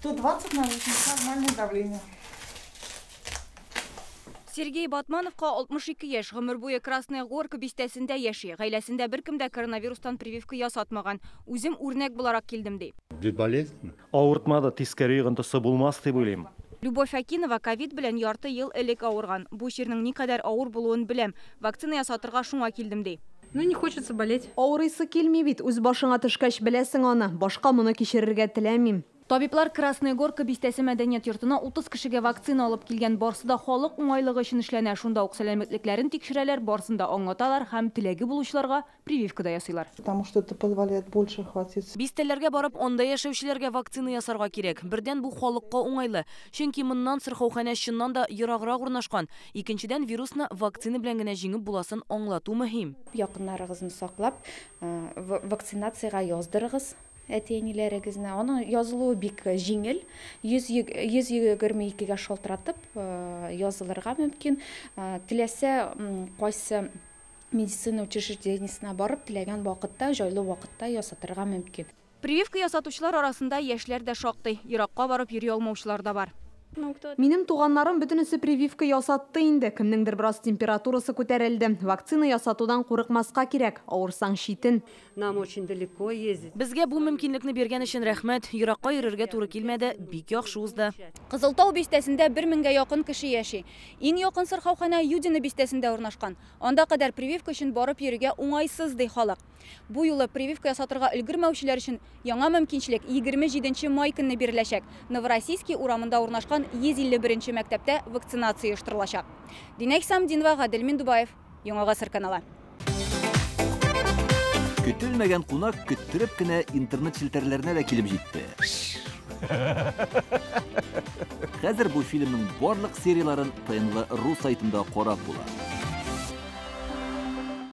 120 на 80, нормальное давление. Сергей Батмановка 62 яшь, гомер буе Красная Горка бистәсендә яши. Гаиләсендә беркем дә коронавирустан прививка ясатмаган. Үзем үрнәк буларак килдем, ди. Безболезненно. Авыртмады, тискәре йогынтысы булмас дип уйлыйм. Любовь Акинова ковид белән ярты ел элек авырган. Бу чирнең никадәр авыр булуын беләм. Вакцина ясатырга шуңа килдем, ди. Ну, не хочется болеть. Авырыйсы килми бит, үз башыңа төшкәч беләсең аны. Башка моны кичерергә теләмим. Табиблар Красная Горка бистәсе мәдәният йортына 30 кешегә вакцина алып килгән. Барсы да халык уңайлыгы өчен эшләнә. Шунда ук сәламәтлекләрен тикшерәләр, барсын да аңлаталар һәм теләге булучыларга прививка да ясыйлар. Потому что это позволяет больше охватить. Бистәләргә барып, анда яшәүчеләргә вакцина ясарга кирәк. Бердән бу халыкка уңайлы. Чөнки моннан сырхауханә чыннан да ераграк урнашкан. Икенчедән, вирусны вакцина белән генә җиңеп буласын аңлату мөһим. Якыннарыгызны саклап, вакцинациягә яздырыгыз әти-әниләрегезне. Аның язылуы бик җиңел. 122-гә шалтыратып язылырга мөмкин. Теләсә кайсы медицина учреждениесенә барып, теләгән вакытта, җайлы вакытта ясатырга мөмкин. Прививка ясатучылар арасында яшьләр дә шактый. Еракка барып йөри алмаучылар да бар. Минем туганнарым бөтенесе прививка ясатты инде. Кемнеңдер бераз температурасы күтәрелде. Вакцина ясатудан курыкмаска кирәк. Авырсаң читен. Нам очень далеко ездить. Безгә бу мөмкинлекне биргән өчен рәхмәт. Еракка йөрергә туры килмәде, бик яхшы узды. Кызыл Тау бистәсендә 1000гә якын кеше яши. Иң якын сырхауханә Юдино бистәсендә урнашкан. Анда кадәр прививка өчен барып йөрергә уңайсыз, ди халык. Бу юлы прививка ясатырга өлгермәүчеләр өчен яңа мөмкинчелек 27 май көнне биреләчәк. Новороссийский урамында урнашкан 151 мәктәптә вакцинация оештырылачак. Динә Хисамдинова, Гадел Миндубаев, Яңа Гасыр каналы. Көтелмәгән кунак көттереп кенә интернет челтәрләренә дә килеп җитте. Хәзер бу фильмның барлык серияларын ТНВ ру сайтында карап була.